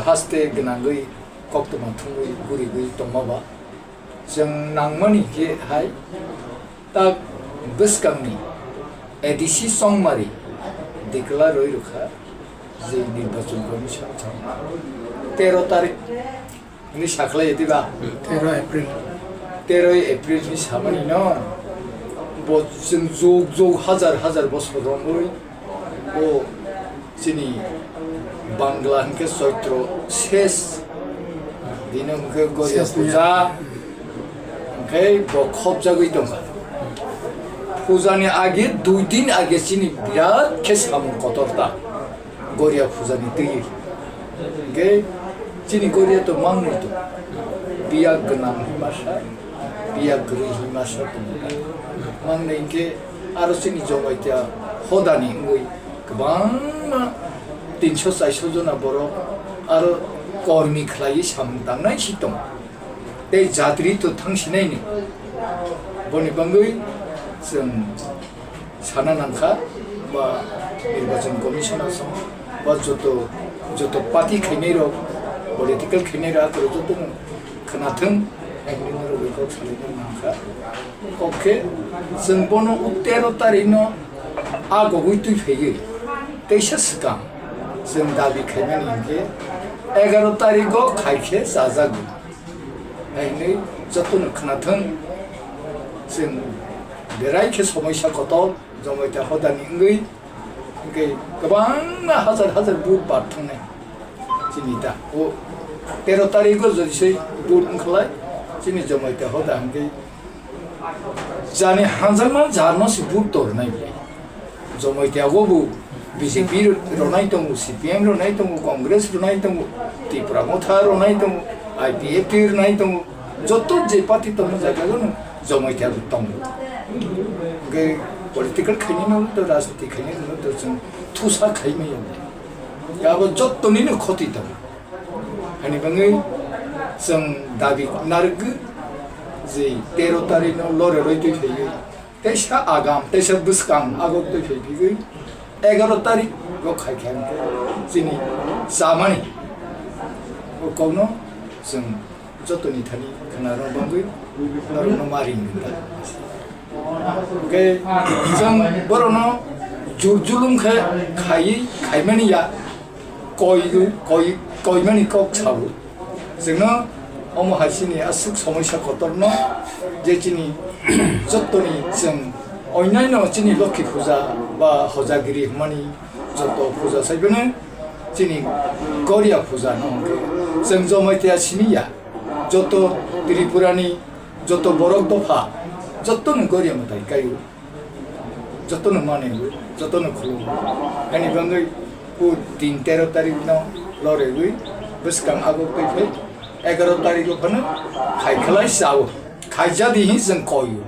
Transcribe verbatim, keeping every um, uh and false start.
Haste gwnangwi koktwma thumwi gurigwi tongma ba chwng nangmani khe hai tak bwskangni A D C chongmari declare rwi rwkha je nirbachon commission thang tero tarik hwnwi sakhlai diba? Tero April. Tero April ni samani no bo chwng jug jug hajar hajar bosor romwi o chini Bangla hwnkhe Choitro ses, bini hwnkhe Goria puja, hwnkhe bo khopjagwi tongkha. Pujani age dui din age chini birat khe samung kotor ta Goria pujani twi. Hwnkhe chini Goria to mangnwi to, biya gwnang himasa, biya kwrwi himasa tongkha. Mangnwi hwnkhe aro chini Jamatia hodani wngwi kwbangma tinso chaiso jona borok aro kormi khlaiwi samung tangnai si tongo. Tei jatri to thang sinaini. Boni bangwi chwng sana nangkha ba nirbachon commission asong ba joto joto party khainai rok political khainai rok joto khwnathwng, hwnwi norok bai kok salaina nangkha. Kok khe chwng bono o tero tarikno a gogwi twi phaiwi teisa swkang chwng dabi khaimani hinkhe egaro tarigo khai khe chajagwi. Hai hwnwi jotono khwnathwng chwng berai khe somoisa kotor Jamatia hodani wngwi. Hwnkhe kwbangma hajar hajar vote bad thangnai. Chini da o tero tarigo jodi se vote wngkhalai chini Jamatia hoda hwnkhe jani hanjakma jarno se vote tornai. Jamatia o bo B J P ronai tongo, C P M ronai tongo, Congress ronai tongo, Tipra Motha ronai tongo, I P F T ronai tongo. Joto je party tongma jaga no Jamatia bo tongo. Hwnkhe political khainai no to rajniti khainai no to chwng thusa khaimaya. Abo joto ni no khoti tongo. Hani bangwi chwng dabi narwkgo je tero tarikh no lore roi twi phaiwi. Teisa agam, teisa bwskang agok twi phai phigwi egaro tarik o khai khe ang khe chini chamani o kokno chwng jotoni thani khwna rw bangwi norokno ma ring ring da. Hwnkhe chwng borokno jur julum khe khaiwi khaimani ya. Koi, koi, koimani kok sao. Chwngno omo hai chini aswk somoisa kotorno je chini jottoni chwng oinaino chini Lokhi puja ba hojagiri hwnmani joto puja saiphano chini Goria puja no hwnkhe chwng Jamatia simi ya. Joto Tripurani joto borok dopha jotono Goria mwtai kaio. Jotono mani, jotono khulum. Ani bangwi o din tero tarik no lorigwi bwskang agok twi phai egaro tarik o phano khai khlai sao. Khaijadi hi chwng koio.